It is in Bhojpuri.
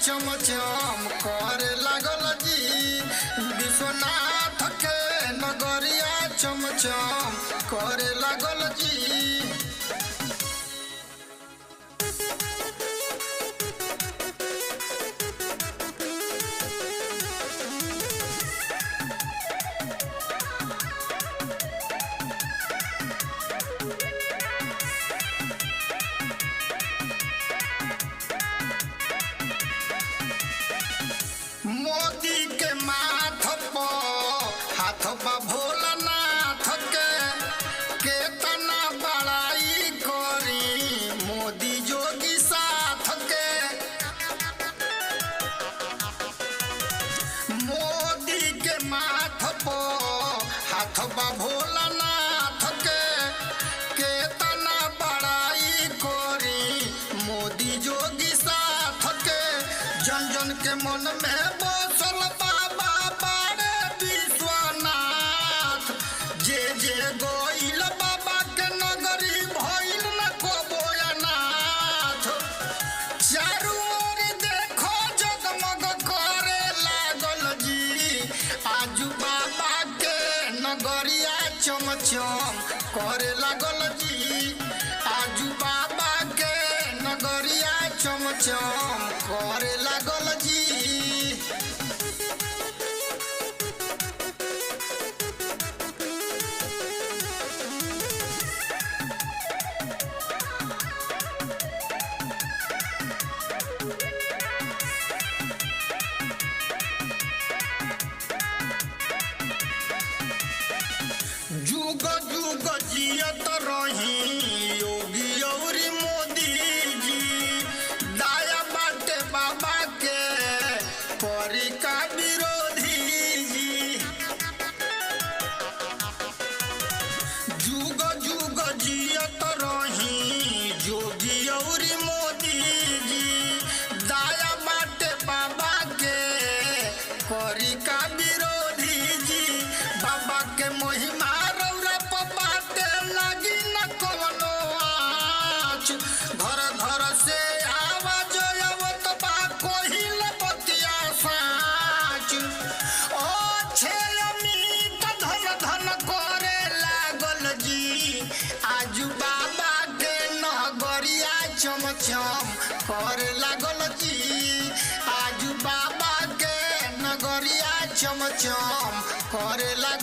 चमचम करे लागल जी। विश्वनाथ के नगरिया चमचम करे लागल जी। मोदी के माथ पर हाथ बा भोलानाथ के, केतना बड़ाई करी मोदी जोगी साथ के। मोदी के माथ पर हाथ बा भोलानाथ के, केतना बड़ाई करी मोदी जोगी साथ के। जन जन के मन में बसल बाबा बारे विश्वनाथ, जे जे गोइल बाबा के नगरी भइल न कबो अनाथ। चारू ओर देखो जगमग करे लागल जी। आजू बाबा के नगरिया चमचम करे लागल जी। आजू बाबा के नगरिया चमचम करे लागल जी। जुग जुग जियत रही योगी औरी मोदी जी, दाया बाटे बाबा के परी का विरोधी जी। जुग जुग जियत रही योगी औरी मोदी जी, दाया बाटे बाबा के करी का विरोधी जी। बाबा के महिमा रौरा बाटे लागी न कवनो आँच, घर घर से आवाज आवत बा कोहिल बतिया साँच। ओ छे अमित धन धन करे लागल जी। आजू बाबा के नगरिया चमचम करे लागल जी। आजू बाबा के नगरिया चमचम करे लागल।